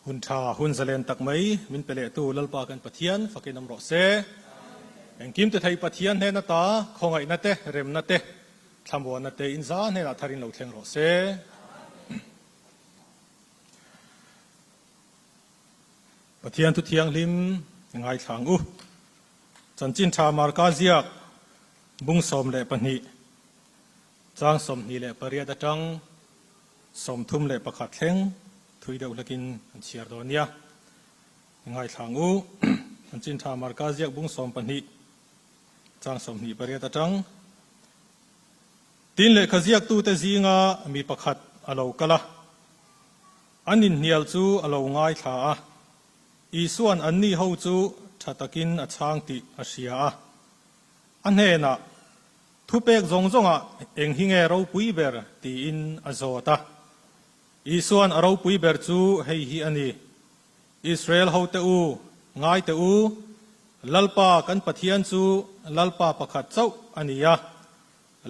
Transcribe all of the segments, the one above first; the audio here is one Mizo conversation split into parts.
Hun tha, hun zalen tak mai min pe lehtu Lalpa kan Pathian fakin awm rawh se. Engkim ti thei Pathian hnen ata khawngaihna te, remna te, thlamuanna te in za hnenah tharin lo thleng rawh se. Pathian thu thianghlim i ngaithla ang u. Chanchin tha Marka ziak bung 12 chang 28 atang 31 thleng thui deuh hlakin an chhiar dawn nia. I ngaithla ang u. Chanchin tha Marka ziak bung 12 chang 28 atang Tin lehkha ziaktute zinga mi pakhat a lo kal a. An inhnial chu a lo ngaithla a, Isua'n anni ho chu tha takin a chhang tih a hria a. A hnenah, Thupek zawng zawngah eng hi nge ropui ber? tiin a zawt a. Isua'n a ropui ber chu hei hi a ni, Israel hote u, ngaite u, Lalpa kan Pathian chu Lalpa pakhat chauh a ni a,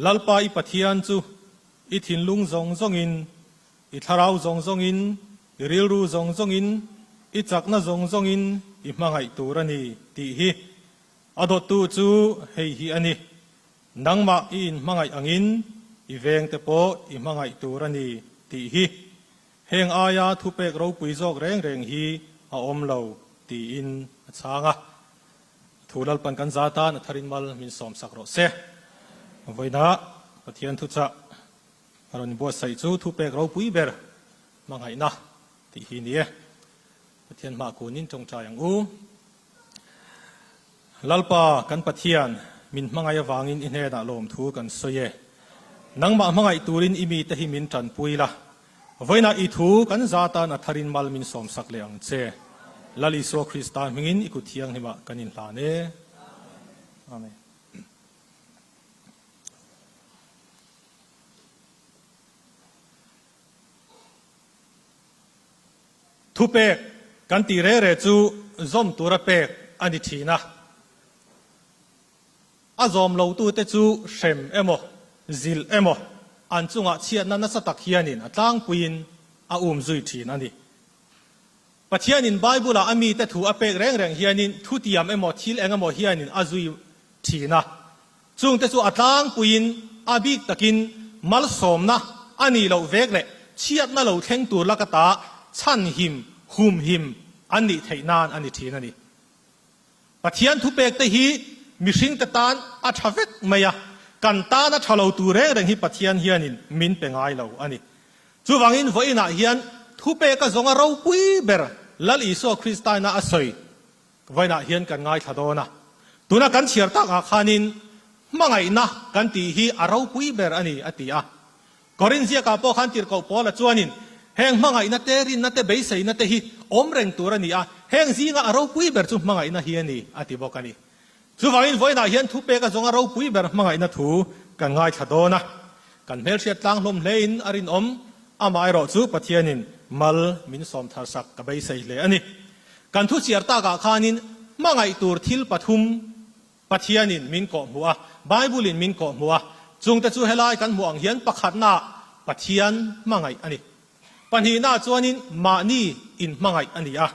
Lalpa i Pathian chu i thinlung zawng zawngin I thlarau zawng zawngin, i rilru zawng zawngin, i chakna zawng zawngin i hmangaih tur a ni tih hi a dawttu chu hei hi a ni, Nangmah i inhmangaih angin i vengte pawh i hmangaih tur a ni tih hi. Heng aia thupek ropui zawk reng reng hi a awm lo tiin a chhang a. Thu Lalpan kan za tan a tharin mal min sawmsak rawh se. Vawiinah Pathian thuchah A rawn buatsaih chu thupek ropui ber hmangaihna tih hi ni e. Pathian hmah kunin tawngtai ang u. Lalpa kan Pathian, min hmangaih avangin i hnenah lawmthu kan sawi e. Nangmah hmangaih turin i mite hi min tanpui la. Vawiinah i thu kan za tan a tharin mal min sawmsak leh ang che. Lal Isua Krista hmingin i kut thianghlimah kan inhlan e. Amen. Thupek kan tih reh reh chu zawm tura pek a ni thin a. A zawm lotute chu hrem emaw, zilh emaw an chungah chhiatna nasa tak hianin a tlangpuiin a um zui thin a ni. Pathianin Bible-ah a mite thu a pek reng reng hianin thutiam emaw thil eng emaw hianin a zui thin a. Chungte chu a tlangpuiin a bik takin malsawmna a nih loh vek leh chhiatna lo thleng tur laka ta chhanhim, humhim an nih theih nan a ni thin a ni. Pathian thupekte hi mihringte tan a tha vek mai a, kan tana tha lo tur reng reng hi Pathian hianin min pe ngai lo a ni. Chuvangin vawiinah hian thupeka zawnga ropui ber Lal Isua Kristaina a sawi vawiinah hian kan ngaithla dawn a. Tuna kan chhiar takah khanin hmangaihna kan tih hi a ropui ber a ni a ti a. Korin ziakah pawh khan tirhkoh Paula chuanin heng hmangaihna te, rinna te, beiseina te hi awm reng tur a ni a, heng zinga a ropui ber chu hmangaihna hi a ni a ti bawk a ni. Chuvangin vawiinah hian thupeka zawnga ropui ber hmangaihna thu kan ngaithla dawn a, kan hmelhriat tlang hlawm hlein a rinawm, amaherawh chu Pathianin mal min sawm thar sak ka beisei hle a ni. Kan thu chhiar takah khanin hmangaih tur thil pathum Pathianin min kawhhmuh a, Bible-in min kawhhmuh a, chungte chu helai kan hmuh ang hian pakhatnaah Pathian hmangaih a ni. Pahnihnaah chuanin mahni inhmangaih a ni a,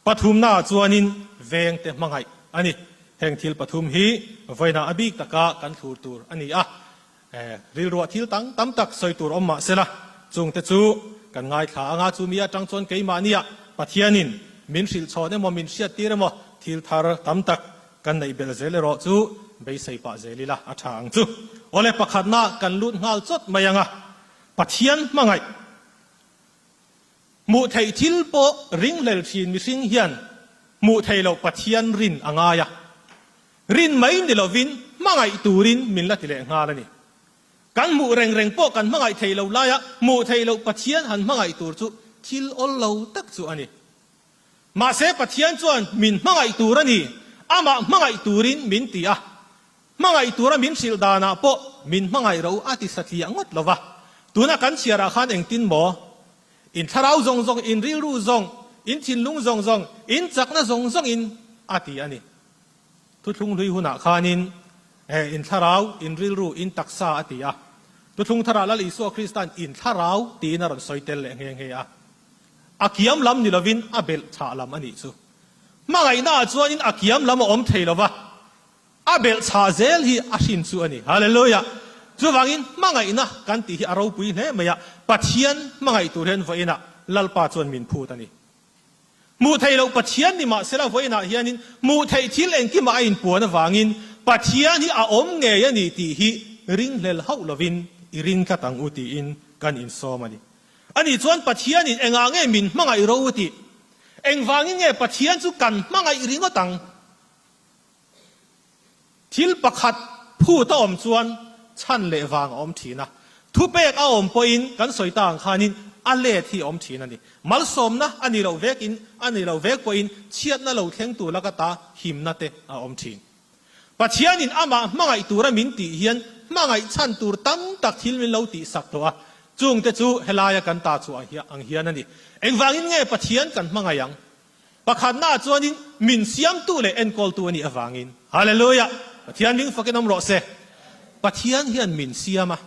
Pathumnaah chuanin vengte hmangaih a ni. Heng thil pathum hi vawiinah a bik taka kan thlur tur a ni a. Rilruah thil tang tam tak sawi tur awm mah sela, chungte chu kan ngaithla anga chumi atang chuan keimahniah Pathianin min hrilh chhawn emaw min hriattir emaw thil thar tam tak kan neih belh zel erawh chu beisei pah zel ila a tha ang chu. Awle pakhatna kan lut nghal chawt mai anga Pathian hmangaih Hmuh theih thil pawh ringhlel thin mihring hian hmuh theih loh Pathian rin a ngai a. Rin mai ni lovin hmangaih turin min la ti leh nghal a ni. Kan hmuh reng reng pawh kan hmangaih theih loh laia hmuh theih loh Pathian han hmangaih tur chu thil awl lo tak chu a ni. Mahse Pathian chuan min hmangaih tur a ni, amah hmangaih turin min ti a. Hmangaih tura min hrilh danah pawh min hmangaih ro a ti satliah ngawt lo va. Tuna kan chhiarah khan engtin maw? In thlarau zawng zawng, in rilru zawng, in thinlung zawng zawng, in chakna zawng zawngin a ti a ni. Thuthlung hlui hunah khanin in thlarau, in rilru, in taksa a ti a. Thuthlung tharah Lal Isua Krista'n in thlarau tiin a rawn sawi tel leh nghe nghe a. A kiam lam ni lovin a belh chhah lam a nih chu. Hmangaihnaah chuanin a kiam lam a awm thei lo va, a belh chhah zel hi a hrin chu a ni. Hallelujah! Chuvangin hmangaihna kan tih hi a ropui hle mai a, Pathian hmangaih tur hian vawiinah Lalpa chuan min phut a ni. Hmuh theih loh Pathian ni mahsela vawiinah hianin hmuh theih thil engkimah a inpuan avangin Pathian hi a awm ngei a ni tih hi ringhlel hauh lovin i ring tlat ang u tiin kan insawm a ni. Ani chuan Pathianin engah nge min hmangaih ro u tih? Engvangin nge Pathian chu kan hmangaih ringawt ang? Thil pakhat phut a awm chuan chhan leh vang a awm thin a, thupek a awm pawhin kan sawi ta ang khanin a let hi a awm thin a ni. Malsawmna a ni loh vekin a ni loh vek pawhin chhiatna lo thleng tur laka ta himna te a awm thin. Pathianin amah hmangaih tura min tih hian hmangaih chhan tur tam tak thil min lo tihsak tawh a, chungte chu helaia kan ta chhuah ang hian a ni. Engvangin nge Pathian kan hmangaih ang? Pakhatnaah chuanin min siamtu leh enkawltu a nih avangin. Hallelujah! Pathian hming fakin awm rawh se. Pathian hian min siam a,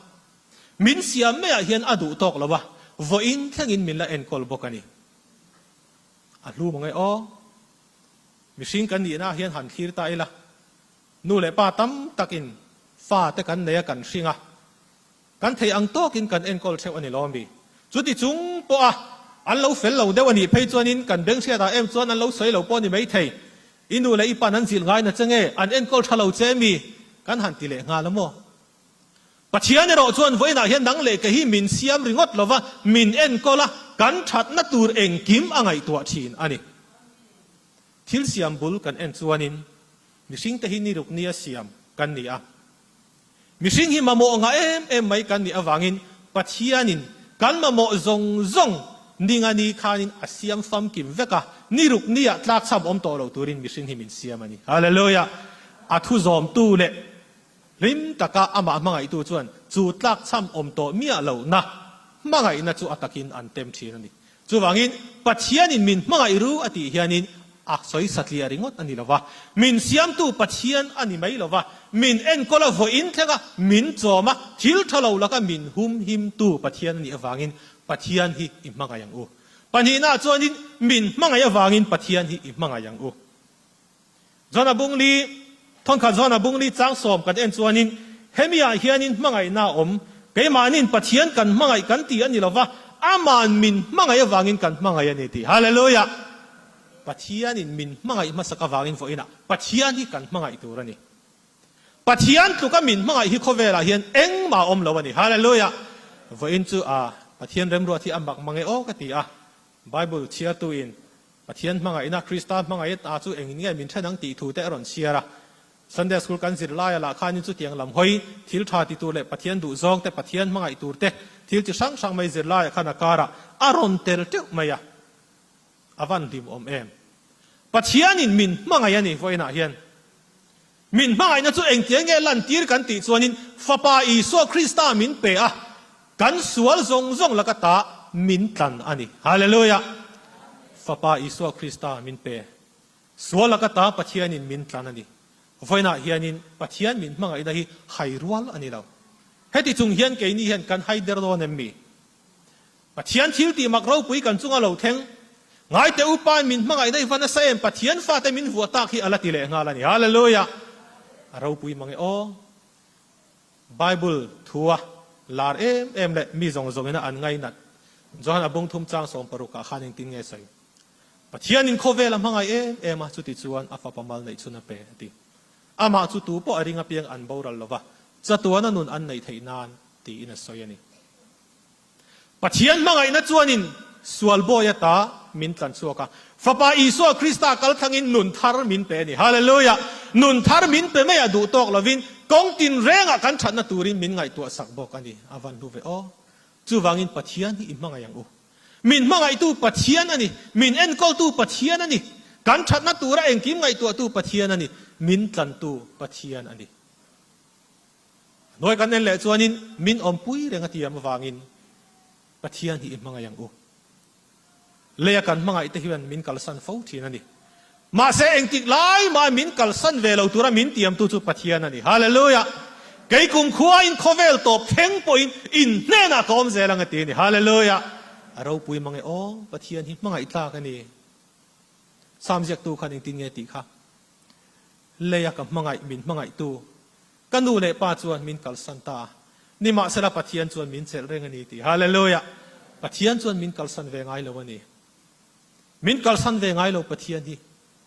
min siam maiah hian a duh tawk lo a, vawiin thlengin min la enkawl bawk a ni. A hlu mang e aw. Mihring kan nihnaah hian han thlir ta ila, nu leh pa tam takin fa te kan nei a, kan hring a, Kan theih ang tawkin kan enkawl theuh a ni lo ami? Chuti chung pawha an lo fel lo deuh a nih phei chuanin kan beng hriatah em chuan an lo sawi lo pawh a ni maithei. I nu leh i pa'n an zilh ngai na che nge? An enkawl tha lo che mi? Kan han ti leh nghal a maw? Pathian erawh chuan vawiinah hian nang leh kei hi min siam ringawt lova min enkawl a, kan thatna tur engkim a ngaihtuah thin a ni. Thil siam bul kan en chuanin mihringte hi ni ruk nia siam kan ni a. Mihring hi mamawh ngah em em mai kan nih avangin Pathianin kan mamawh zawng zawng ninga ni khanin a siam famkim vek a, ni ruk niah tlakchham awm tawh lo turin mihring hi min siam a ni. Hallelujah! A thu zawmtu leh hlim taka amah hmangaihtu chuan chu tlakchham awm tawh miah lohna hmangaihna chu a takin an tem thin a ni. Chuvangin, Pathianin min hmangaih ru a tih hianin a sawi satliah ringawt a ni lo va, min siamtu Pathian a ni mai lo va, min enkawl a vawiin thleng a, min chawm a, thil tha lo laka min humhimtu Pathian a nih avangin Pathian hi i hmangaih ang u. Pahnihnaah chuanin min hmangaih avangin Pathian hi i hmangaih ang u. John-a bungli, Thawnkhat John-a bungli changsawm kan en chuanin hemiah hianin hmangaihna a awm. Keimahniin Pathian kan hmangaih kan ti a ni lova, Ama'n min hmangaih avangin kan hmangaih a ni tih. Hallelujah! Pathianin min hmangaih hmasak avangin vawiinah Pathian hi kan hmangaih tur a ni. Pathian tluka min hmangaih hi khawvelah hian engmah a awm lo a ni. Hallelujah! Vawiin chu a Pathian remruat hi a mak mang e aw ka ti a. Bible chhiartuin Pathian hmangaihna, Krista hmangaih ta chu engin nge min then ang tih thu te a rawn chhiar a. Sunday School kan zir laia lah khanin chutiang lam hawi, thil tha ti tur leh Pathian duh zawng te, Pathian hmangaih tur te, thil chi hrang hrang mai zir laiah khan a karah a rawn tel teuh mai a. A van hlim awm em. Pathianin min hmangaih a ni vawiinah hian. Min hmangaihna chu engtiang nge lantir kan tih chuanin Fapa Isua Krista min pe a, kan sual zawng zawng laka ta min tlan a ni. Hallelujah! Fapa Isua Krista min pe. Sual laka ta Pathianin min tlan a ni. Vawiinah hianin Pathian min hmangaihna hi hai rual a ni lo. Heti chung hian keini hian kan hai der dawn em mi? Pathian thil tih mak ropui kan chunga lo thleng. Ngai teh upa in min hmangaihna i va nasa em, Pathian fate min vuah tak hi a la ti leh nghal a ni. Hallelujah! A ropui mang e aw. Bible thua lar em em leh mi zawng zawng ina an ngainat Johan a bung thum chang 60 ah khan engtin nge sawi? Pathian in khawvel a hmangaih em em a, chuti chuan a fapa mal neih chhun a pe a ti. Amah chu tu pawh a ring apiang an boral lova, chatuana nun an neih theih nan tiin a sawi a ni. Pathian hmangaihna chuanin sual bawi ata min tlan chhuak a, Fapa Isua Krista kal thlangin nun thar min pe a ni. Hallelujah! Nun thar min pe maiah duh tawk lovin kawng tinrengah kan thatna turin min ngaihtuah sak bawk a ni. A van hlu ve aw. Chuvangin Pathian hi i hmangaih ang u. Min hmangaihtu Pathian a ni. Min enkawltu Pathian a ni. Kan thatna tura engkim ngaihtuahtu Pathian a ni. Min tlantu Pathian a ni. Hnuai kan en leh chuanin min awmpui reng a tiam avangin Pathian hi i hmangaih ang u. Leia kan hmangaih te hian min kalsan fo thin a ni. Mahse engtik lai mah min kalsan ve lo tura min tiamtu chu Pathian a ni. Hallelujah! Kei kum khuain khawvel tawp thleng pawhin in hnenah ka awm zel ang a ti a ni. Hallelujah! A ropui mang e aw, Pathian hi hmangaih tlak a ni. Sam ziaktu khan engtin nge tih kha? Leia ka hmangaih min hmangaihtu ka nu leh pa chuan min kalsan ta a, nimahsela Pathian chuan min chelh reng a ni tih. Hallelujah! Pathian chuan min kalsan ve ngai lo a ni. Min kalsan ve ngai lo Pathian hi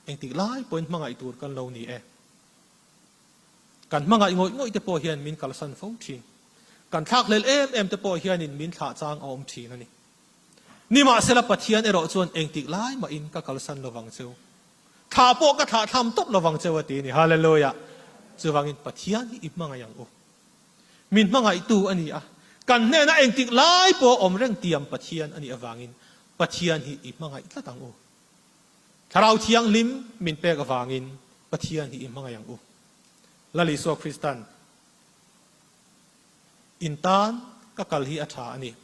engtik lai pawhin hmangaih tur kan lo ni e. Kan hmangaih ngawih ngawih te pawh hian min kalsan fo thin. Kan thlakhlel em em te pawh hianin min thlah chang a awm thin a ni. Nimahsela Pathian erawh chuan engtik lai mahin ka kalsan lovang cheu. Thlah pawh ka thlah thlam tawp lovang cheu a ti a ni. Hallelujah! Chuvangin Pathian hi i hmangaih ang u. Min hmangaihtu a ni a, kan hnenah engtik lai pawh awm reng tiam Pathian a nih avangin Pathian hi i hmangaih tlat ang u. Thlarau Thianghlim min pek avangin Pathian hi i hmangaih ang u. Lal Isua Kristan in tan ka kal hi a tha a ni.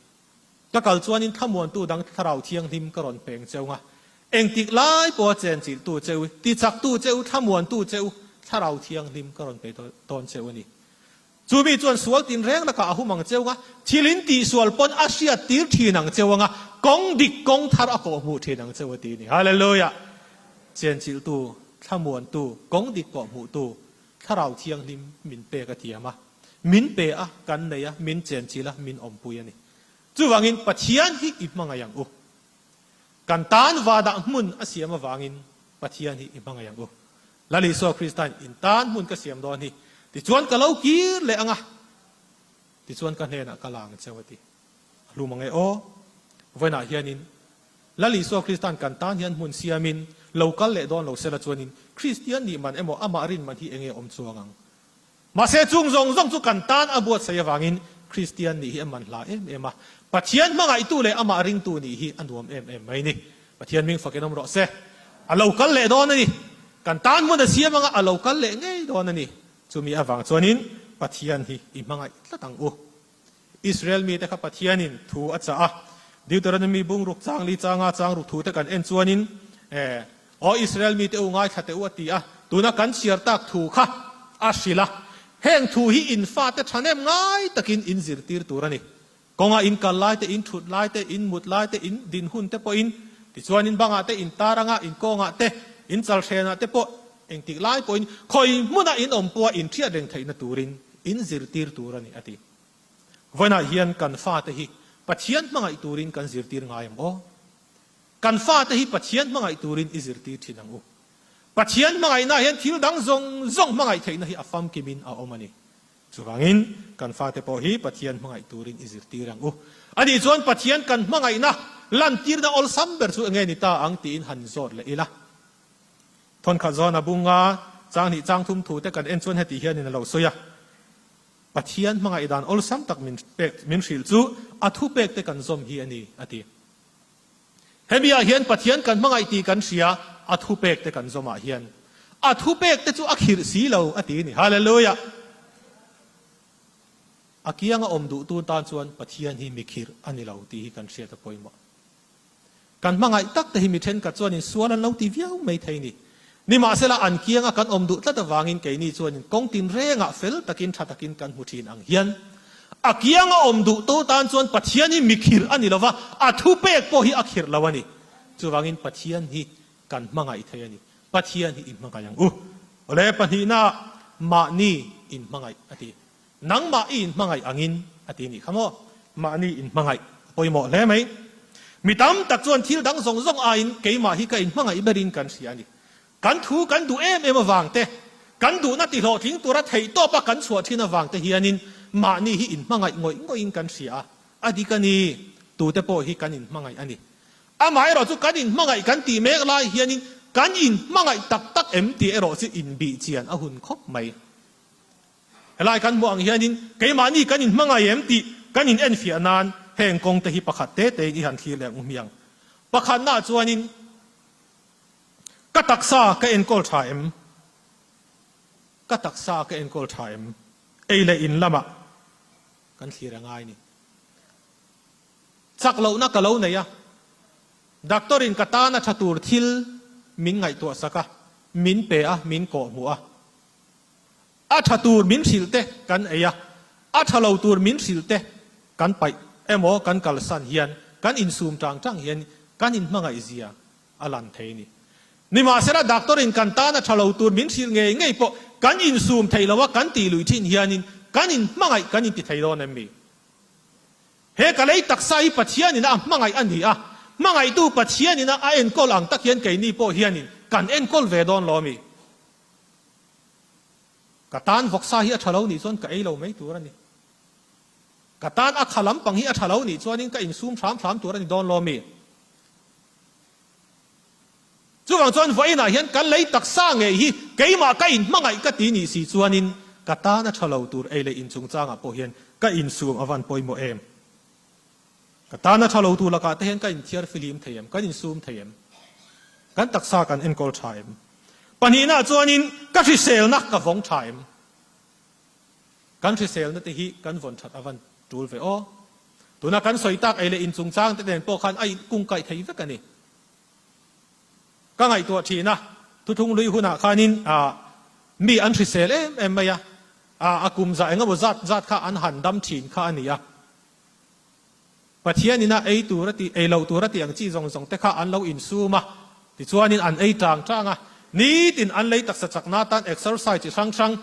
Ka kal chuanin thlamuantu dang Thlarau Thianghlim ka rawn peng cheu nga. Engtik lai pawha chenchilhtu cheu, tichaktu cheu, thlamuantu cheu Thlarau Thianghlim ka rawn pe dawn cheu a ni. Chu mi chuan sual tinreng lakah a hum ang cheu nga, thil in tihsual pawn a hriat tir thin ang cheu anga, kawng dik kawng thar a kawhhmuh thin ang cheu a ti a ni. Hallelujah! Chenchilhtu, thlamuantu, kawng dik kawhhmuhtu, Thlarau Thianghlim min pek a thiam a, min pe a, kan nei a, min chenchilh a, min awmpui a ni. Chuvangin Pathian hi i hmangaih ang u. Kan tan vadah hmun a siam avangin Pathian hi i hmangaih ang u. Lal Isua Kristain in tan hmun ka siam dawn hi, tichuan ka lo kir leh ang a, tichuan ka hnenah ka la ang cheu a ti. A hlum ang e aw. Vawiinah hianin Lal Isua Kristan kan tan hian hmun siamin lo kal leh dawn lo sela chuanin Kristian nih man emaw amah rin man hi enge awm chuang ang. Mahse chung zawng zawng chu kan tan a buatsaih avangin Kristian nih hi a man hla em em a, Pathian hmangaihtu leh amah ringtu nih hi a nuam em em mai ni. Pathian hming fakin awm rawh se. A lo kal leh dawn a ni. Kan tan hmun a siam anga a lo kal leh ngei dawn a ni. Chumi avang chuanin Pathian hi i hmangaih tlat ang u. Israel mite kha Pathianin thu a chah a, Deuteronomy bungruk chang li changa chang ruk thute kan en chuanin, Aw Israel mite u ngaithla teh u a ti a, tuna kan chhiar tak thu kha a hrilh a, heng thu hi in fate thahnem ngai takin in zirtir tur a ni. Kawnga in kal lai te, in thut lai te, in mut lai te, in din hun te pawhin, tichuan in bangah te, in tar anga, in kawngah te, in chalhrenah te pawh engtik lai pawhin khawi hmuna in awm pawha in hriat reng theihna turin in zirtir tur a ni a ti. Vawiinah hian kan fate hi Pathian hmangaih turin kan zirtir ngai ang aw? Kan fate hi Pathian hmangaih turin i zirtir thin ang u. Pathian hmangaihna hian thil dang zawng zawng hmangaih theihna hi a famkimin a awm a ni. Chuvangin kan fate pawh hi Pathian hmangaih turin i zirtir ang u. Anih chuan Pathian kan hmangaihna lantirna awlsam ber chu enge ni ta ang tiin han zawt leh ila. Thawnkhat zawn a bunga changhnih changthum thute kan en chuan heti hianin a lo sawi a. Pathian hmangaih dan awlsam tak min pek min hrilh chu a thupek te kan zawm hi a ni, a ti. Hemi ah hian Pathian kan hmangaih tih kan hria, a thupek te kan zawm ah hian a thupek te chu a khirh si lo, a ti a ni. Hallelujah! A kianga awm duhtu tan chuan Pathian hi mi khirh a ni lo tih hi kan hriat a pawimawh. Kan hmangaih tak te hi mi thenkhat chuanin sual an lo ti viau mai thei ni. Nimahsela an kianga kan awm duh tlat avangin keini chuanin kawng tinrengah fel takin tha takin kan hmu thin ang hian a kianga awm duhtu tan chuan Pathian hi mi khirh a ni lova, a thupek pawh hi a khirh lo a ni. Chuvangin Pathian hi kan hmangaih thei a ni. Pathian hi i hmangaih ang u. Awle pahnihna mahni inhmangaih a ti. Nangmah i inhmangaih angin a ti nih kha maw? Mahni inhmangaih a pawimawh hle mai. Mi tam tak chuan thil dang zawng zawng aiin keimah hi ka inhmangaih berin kan hria a ni. Kan thu kan duh em em avang te, kan duhna tihlawhtling tura theihtawpa kan chhuah thin avang te hianin mahni hi inhmangaih ngawih ngawih-in kan hria a. A dik a ni, tute pawh hi kan inhmangaih a ni. Amaherawh chu kan inhmangaih kan tih mek lai hianin kan inhmangaih tak tak em tih erawh chu inbihchian a hun khawp mai. Helai kan hmuh ang hianin keimahni kan inhmangaih em tih kan inenfiah nan heng kawng te hi pakhat te tein i han thlir leh ang u hmiang. Pakhatnaah chuanin ka taksa ka enkawl tha em? Ka taksa ka enkawl tha em? Ei leh in lamah kan thlir a ngai ni. Chak lohna ka lo nei a, doctor in ka tana tha tur thil min ngaihtuah sak a, min pe a, min kawhhmuh a. A tha tur min hrilh te kan ei a, a tha lo tur min hrilh te kan paih emaw kan kalsan hian kan insum tang tang hian kan inhmangaih zia a lan thei a ni. Nimahsela doctor in kan tan a tha lo tur min hrilh ngei ngei pawh kan insum thei lo a kan tih lui thin hianin kan inhmangaih kan inti thei dawn em mi? He ka lei taksa hi Pathian in a hmangaih a ni a, hmangaihtu Pathian in a a enkawl ang tak hian keini pawh hianin kan enkawl ve dawn lo mi? Ka tan vawksa hi a tha lo nih chuan ka ei lo mai tur a ni. Ka tan a kha lampang hi a tha lo nih chuanin ka insum hram hram tur a ni dawn lo mi? Chuvang chuan vawiinah hian kan lei taksa ngei hi keimah ka inhmangaih ka ti nih si chuanin ka tan a tha lo tur ei leh inchungchangah pawh hian ka insum a van pawimawh em? Ka tan a tha lo tur lakah te hian ka inthiar fihlim thei em? Kan insum thei em? Kan taksa kan enkawl tha em? Pahnihnaah chuanin ka hriselna ka vawng tha em? Kan hriselna te hi kan vawn that a van tul ve aw. Tuna kan sawi tak ei leh in chungchang te nen pawh khan a inkungkaih thei vek a ni. Ka ngaihtuah thin a, thuthlung lui hunah khanin mi an hrisel em em mai a, a kum zah engemaw zat zat kha an han dam thin kha a ni a. Pathian ina ei tur a tih, ei loh tur a tih ang chi zawng zawng te kha an lo insum a, tichuanin an ei tang tang a. Nitin an lei taksa chakna atan exercise chi hrang hrang,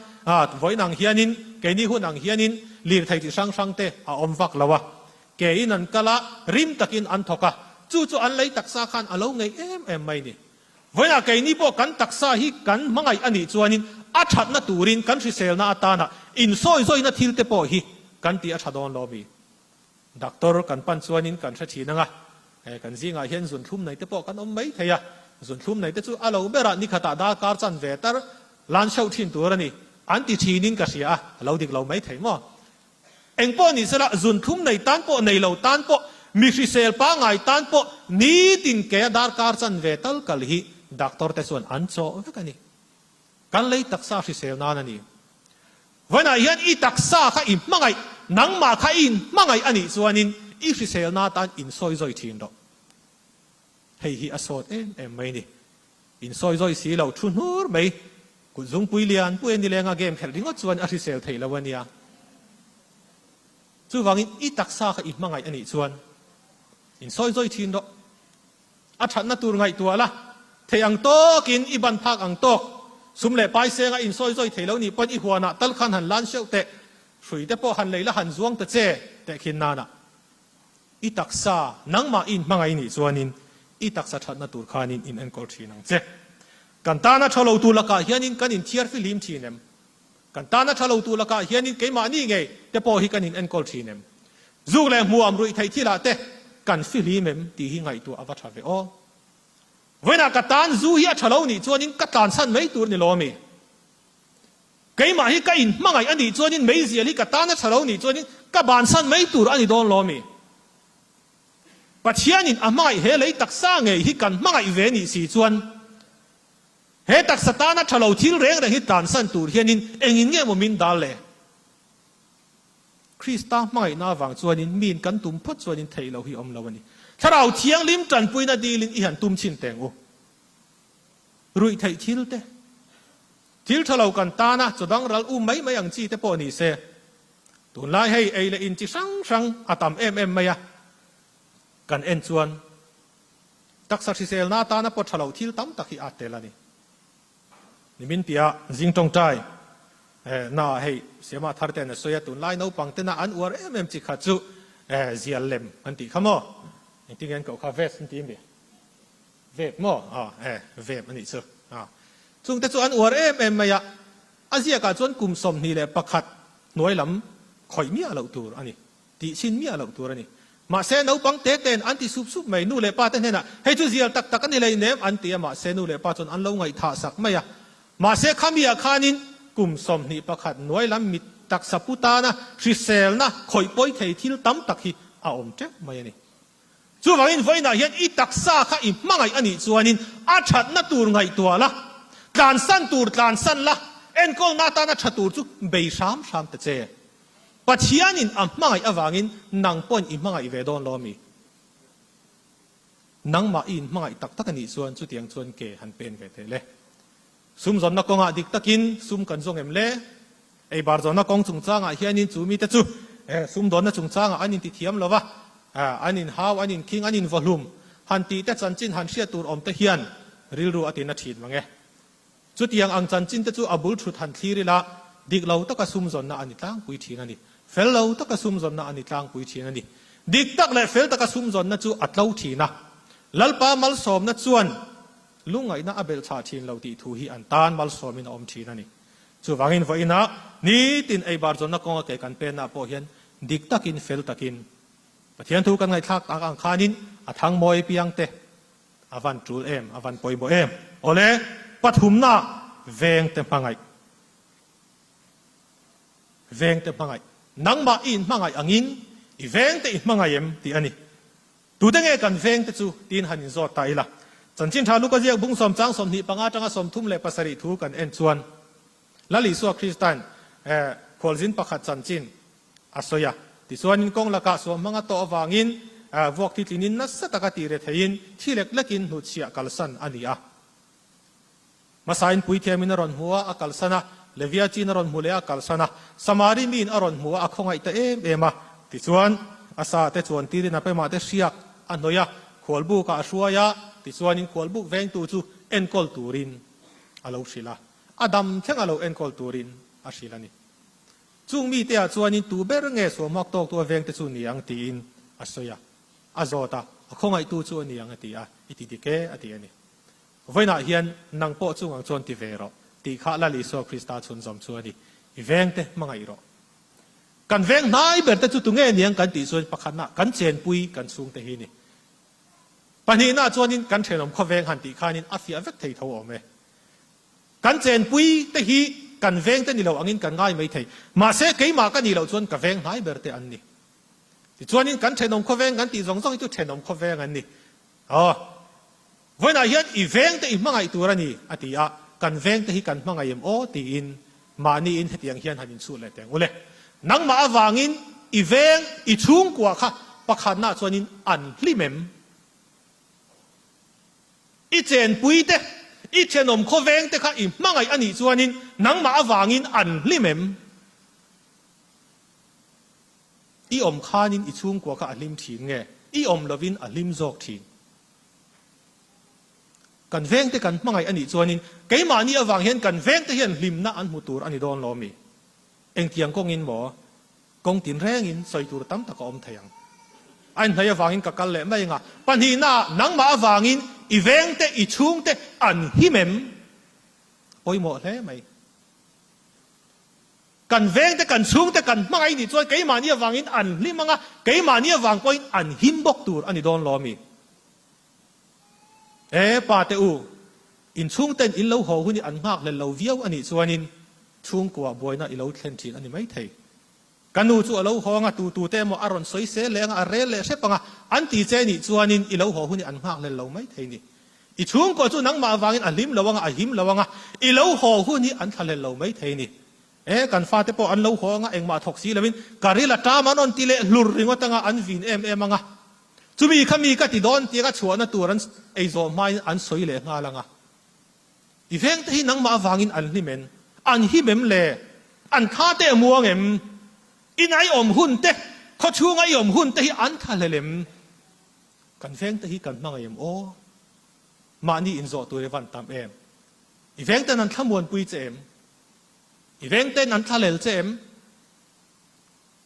vawiin ang hianin, keini hun ang hianin lirthei chi hrang hrang te a awm vak lo a. Ke in an kal a, rim takin an thawk a, chu chu an lei taksa khan a lo ngei em em mai ni. Vawiinah keini pawh kan taksa hi kan hmangaih a nih chuanin a thatna turin kan hriselna atana insawizawina thil te pawh hi kan tih a tha dawn lo mi. Doctor kan pan chuanin kan hre thin ang a, he kan zingah hian zunthlum nei te pawh kan awm mai thei a, zunthlum nei te chu a lo berah nikhatah darkar chan ve tar lan hreuh thin tur a ni, an ti thinin ka hria a, a lo dik lo mai thei maw? Eng pawh ni sela, zunthlum nei tan pawh nei lo tan pawh, mi hrisel pangngai tan pawh nitin kea darkar chan ve tal kal hi doctor te chuan an chawh vek a ni. Kan lei taksa hrisel nan a ni. Vawiinah hian i taksa kha i hmangaih, nangmah kha i inhmangaih a nih chuanin i hriselna atan insawi zawi thin rawh. Hei hi a sawt em em mai ni. Insawi zawi si lo, thu hnur mai, kut zungpui lian pui a ni lenga game khelh ringawt chuan a hrisel theih lo a nia. Chuvangin i taksa kha i hmangaih a nih chuan insawi zawi thin rawh. A thatna tur ngaihtuah la, thei ang tawkin i ban phak ang tawk, sum leh pai senga insawi zawi thei lo nih pawn i huanah tal khan han lan hreuh teh, hrui te pawh han lei la han zuang ta che teh khin nana i taksa nangmah i inhmangaih nih chuanin i taksa thatna tur khanin in enkawl thin ang che. Kan tana tha lo tur lakah hianin kan inthiar fihlim thin em? Kan tana tha lo tur lakah hianin keimahni ngei te pawh hi kan in enkawl thin em? Zuk leh hmuam ruih theih thilah te kan fihlim em tih hi ngaihtuah a va tha ve aw. Vawiinah ka tan zu hi a tha lo nih chuanin ka tlansan mai tur ni lawmi. Keimah hi ka inhmangaih a nih chuanin meizial hi ka tan a tha lo nih chuanin ka bansan mai tur a ni dawn lawmi. Pathianin a hmangaih he lei taksa ngei hi kan hmangaih ve nih si chuan He taksa tana tha lo thil reng reng hi tlansan tur hianin engin nge maw min dal le? Krista hmangaihna avang chuanin miin kan tum phawt chuanin theih loh hi awm lo a ni. Thlarau Thianghlim tanpuina dilin i han tum chhin teng u. Ruih theih thil te, thil tha lo kan tana chaw dang ral um mai mai ang chi te pawh ni se, tunlai hei ei leh in chi hrang hrang a tam em em mai a, kan en chuan Taksa hriselna atana pawh tha lo thil tam tak hi a tel a ni. Nimin piah zing tawngtai na ah hei Siama thar ten a sawi a, tunlai naupang tena an uar em em chi kha chu zial lem an tih kha maw? Engtin nge an koh kha vest an ti mi? Vape maw? Aw vape a nih chu. Chungte chu an uar em em mai a, a ziakah chuan kum 21 hnuai lam khawih miah loh tur a ni. Tih chhin miah loh tur a ni. Mahse, naupang te te'n an ti sup sup mai. Nu leh pa te hnenah, Hei chu zial tak tak a ni leinem, an ti a. Mahse, nu leh pa chuan an lo ngaihthah sak mai a. Mahse, khami ah khanin kum 21 hnuai lam mit taksa pu tana hriselna khawih pawi thei thil tam tak hi a awm teuh mai a ni. Chuvangin vawiinah hian i taksa kha i hmangaih a nih chuanin a thatna tur ngaihtuah la, tlansan tur tlansan la, enkawlna atana tha tur chu bei hram hram ta che. Pathianin a hmangaih avangin nang pawhin i hmangaih ve dawn lo mi? Nangmah i inhmangaih tak tak a nih chuan chutiang chuan ke han pen ve teh le. Sum zawnna kawngah dik takin sum kan zawng em le? Eibar zawnna kawng chungchangah hianin chu mite chu sum dawnna chungchangah an intithiam lo va. An inhau, an inkhing, an invawhlum han tih te chanchin han hriat tur awm te hian rilru a tina thin mang e. Chutiang ang chanchin te chu a bul thut han thlir ila, dik lo taka sum zawnna a ni tlangpui thin a ni. Fel lo taka sum zawnna a ni tlangpui thin a ni. Dik tak leh fel taka sum zawnna chu a tlo thin a. Lalpa malsawmna chuan lungngaihna a belhchhah thin lo tih thu hi an tan malsawmin a awm thin a ni. Chuvangin vawiinah nitin eibar zawnna kawnga ke kan pennaah pawh hian dik takin fel takin Pathian thu kan ngaihthlak tak ang khanin a thangmawi piang te a van tul em, a van pawimawh em. Awle, pathumna vengte hmangaih. Vengte hmangaih. Nangmah i inhmangaih angin i vengte i hmangaih em tih a ni. Tute nge kan vengte chu tiin han inzawt ta ila. Chanchin tha Luka ziak bung sawm chang 25 atanga 37 thu kan en chuan Lal Isua Krista'n khualzin pakhat chanchin a sawi a. Tichuanin kawng lakah suam hmanga tawh avangin vuak thi tlinin nasa taka tih re theiin thi lek lekin hnutchhiah kalsan a ni a. Hmasain puithiamin a rawn hmu a, a kalsan a, Levia chin a rawn hmu leh a, a kalsan a. Samari miin a rawn hmu a, a khawngaih ta em em a. Tichuan, a sa te chuan tirin a pemah te hriak a hnawih a, khualbukah a hruai a, tichuanin khualbuk vengtu chu enkawl turin a lo hrilh a. A dam thleng a lo enkawl turin a hrilh a ni. Chung mite ah chuanin tu ber nge suamhak tawktu a vengte chu ni ang tiin a sawi a, a zawt a, a khawngaihtu chu a ni ang a ti a, i ti dik e a ti a ni. Vawiinah hian nang pawh chung ang chuan ti ve rawh tih kha Lal Isua Krista chhunzawm chu a ni. I vengte hmangaih rawh. Kan veng hnai ber te chu tunge niang kan tih chuan pakhatna kan chenpui kan chhungte hi ni. Pahnihna chuanin kan thenawm khawveng han tih khanin a fiah vek thei tho awm e. Kan chenpui te hi kan veng te ni lo angin kan ngai mai thei. Mahse keimah ka nih loh chuan ka veng hnai ber te an ni. Tichuanin kan thenawm khawveng kan tih zawng zawng hi chu thenawm khawveng an ni. Aw. Vawiinah hian i veng te i hmangaih tur a ni, a ti a. Kan veng te hi kan hmangaih em aw tiin mahniin hetiang hian han inchhut leh teng ule. Nangmah avangin i veng, i chhungkua kha pakhatnaah chuanin an hlim em? I chenpui te, i thenawm khawveng te kha i hmangaih a nih chuanin nangmah avangin an hlim em? I awm khanin i chhungkua kha a hlim thin nge? I awm lovin a hlim zawk thin. Kan vengte kan hmangaih a nih chuanin keimahni avang hian kan vengte hian hlimna an hmu tur a ni dawn lo mi? Engtiang kawngin maw? Kawng tin rengin sawi tur tam tak a awm thei ang. A inhnaih avangin ka kal leh mai anga, pahnihnaah nangmah avangin i vengte, i chhungte an him em? Pawimawh hle mai. Kan vengte, kan chhungte kan hmangaih nih chuan keimahni avangin an hlim anga, keimahni avang pawhin an him bawk tur a ni dawn lo ami? E pa te u, in chhungten in lo haw hun hi an nghakhlel lo viau a nih chuanin chhungkua buaina i lo thlen thin a ni maithei. Ka nu chu a lo haw anga, tu tu te emaw a rawn sawi sel leh anga, a rel leh hrep anga, an ti che nih chuanin i lo haw hun hi an nghakhlel lo maithei ni. I chhungkua chu nangmah avangin a hlim lo anga, a him lo anga, i lo haw hun hi an thlahlel lo maithei ni. E, kan fate pawh an lo haw anga, engmah thawk si loin ka ril a ṭam an rawn ti leh hlur ringawt anga, an vin em em anga, chumi kha mi ka ti dawn tianga chhuahna tur an ei zawh hmain an sawi leh nghal anga. I vengte hi nangmah avangin an hlim en? An him em le? An thla te a muang em? Ina i awm hun te, khawchhunga i awm hun te hi an thlahlel em? Kan vengte hi kan hmangaih em aw? Mahni inzawh tur i van tam em? I vengten an thlamuanpui che em? I vengten an thlahlel che em?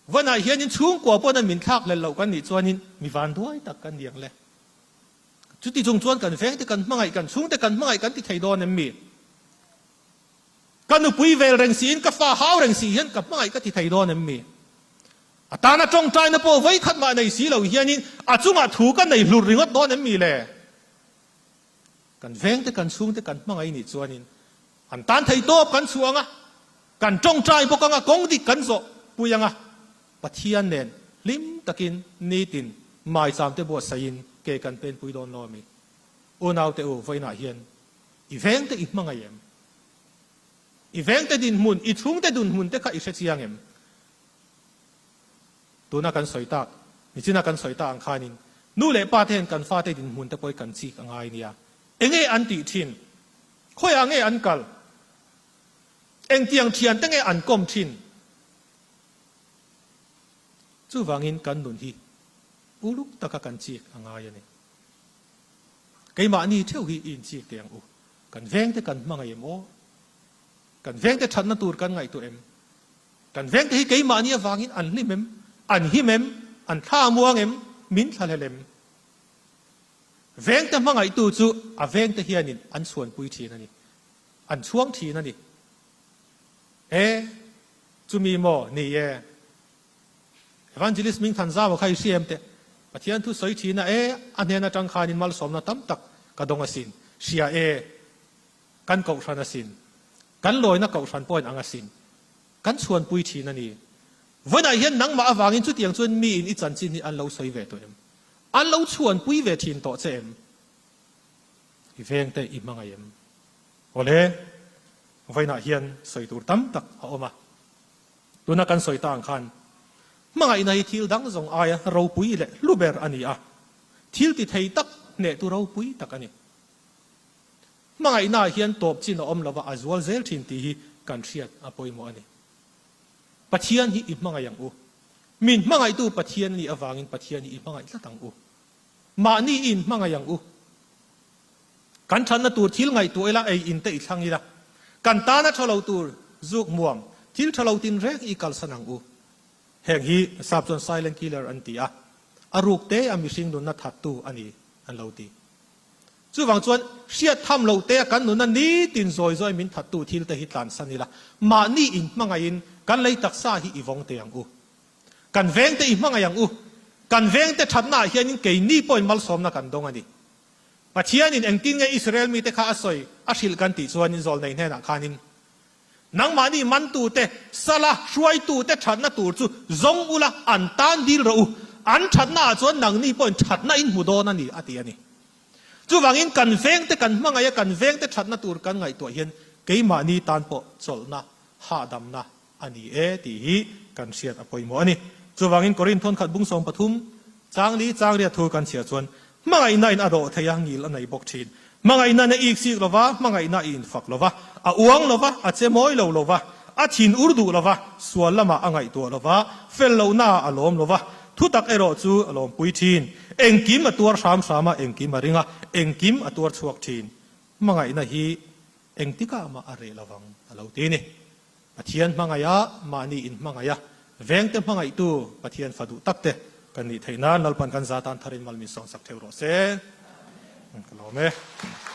Vanah hianin chhungkua pawn an min thlakhlel loh kan nih chuanin mi vanduai tak kan ni ang le. Chuti chung chuan kan vengte kan hmangaih, kan chhungte kan hmangaih kan ti thei dawn em mi? Ka nupui vel reng siin, ka fa hau reng si hian ka hmangaih ka ti thei dawn em mi? A tana tawngtaina pawh vawikhat mah nei si lo hianin a chungah thu ka nei hlur ringawt dawn em mi le? Kan vengte, kan chhungte kan hmangaih nih chuanin an tan thei tawp kan chhuah ang a, kan tawngtai bawk ang a, kawng dik kan zawh pui ang a, Pathian nen hlim takin nitin maicham te buatsaihin ke kan penpui dawn lo ami? Unaute u, vawiinah hian i vengte i hmangaih em? I vengte dinhmun, i chhungte dunhmun te kha i hre chiang em? Tuna kan sawi tak, nichina kan sawi tak ang khanin nu leh pa te hian kan fate dinhmun te pawh hi kan chik a ngai nia. Enge an tih thin? Khawiah nge an kal? Engtiang thiante nge an kawm thin? Chuvangin kan nun hi. Uluk taka kan chik a ngai a ni. Keimahni theuh hi i inchik teh ang u. Kan vengte kan hmangaih em aw? Kan vengte thatna tur kan ngaihtuah em? Kan vengte hi keimahni avangin an hlim em? An him em? An thla a muang em? Min thlahlel em? Vengte hmangaihtu chu a vengte hianin an chhuanpui thin a ni. An chhuang thin a ni. E, chumi maw ni e? Evangelist Ming Than Zau a kha i hria em teh? Pathian thu sawi thin a, e, a hnen atang khanin malsawmna tam tak ka dawng asin. Hria e, kan kohhran asin. Kan lawina kohhran pawhin ang asin. Kan chhuanpui thin a ni. Vawiinah hian nangmah avangin chutiang chuan miin i chanchin hi an lo sawi ve tawh em? An lo chhuanpui ve thin tawh che em? I vengte i hmangaih em? Awle, vawiinah hian sawi tur tam tak a awm a. Tuna kan sawi ta ang khan hmangaihna hi thil dang zawng aia ropui leh hlu ber a ni a, thil ti thei tak hnehtu ropui tak a ni. Hmangaihnaah hian tawp chin a awm lova a zual zel thin tih hi kan hriat a pawimawh a ni. Pathian hi i hmangaih ang u. Min hmangaihtu Pathian a nih avangin Pathian hi i hmangaih tlat ang u. Mahni i inhmangaih ang u. Kan thatna tur thil ngaihtuah ila, ei in te i thlang ila, kan tana tha lo tur zuk muam, thil tha lo tinreng i kalsan ang u. Heng hi sap chuan silent killer an ti a, a ruk te a mihring nunna thattu a ni an lo ti. Chuvang chuan hriat tham lo te a kan nunna nitin zawi zawi min thattu thil te hi tlansan ila, mahni inhmangaihin kan lei taksa hi i vawng te ang u. Kan vengte i hmangaih ang u. Kan vengte thatnaah hianin keini pawhin malsawmna kan dawng a ni. Pathianin engtin nge Israel mite kha a sawi a hrilh kan tih chuanin zawlnei hnenah khanin, Nangmahni mantute, sala hruaitute thatna tur chu zawng ula an tan dil rawh u. An thatnaah chuan nangni pawhin thatna in hmu dawn a ni, a ti a ni. Chuvangin kan vengte kan hmangaih a, kan vengte thatna tur kan ngaihtuah hian keimahni tan pawh chawlhna, hahdamna a ni e tih hi kan hriat a pawimawh a ni. Chuvangin Korinth thawnkhat bung 13 changli changriat thu kan chhiar chuan hmangaihna in a dawh thei a, ngil a nei bawk thin. Hmangaihna in a iksik lo va, hmangaihna a infak lo va, a uang lo va, a che mawi lo lo va, a thin ur duh lo va, sual lamah a ngaihtuah lo va, fel lohnaah a lawm lo va, thutak erawh chu a lawmpui thin. Engkim a tuar hram hram a, engkim a ring a, engkim a tuar chhuak thin. Hmangaihna hi engtikah mah a reh lovang a lo ti a ni. Pathian hmangaih a, mahni in hmangaih a, vengte hmangaihtu Pathian fa duh tak te kan nih theih nan Lalpan kan za tan tharin mal min sawnsak theuh rawh se. Ka lawm e.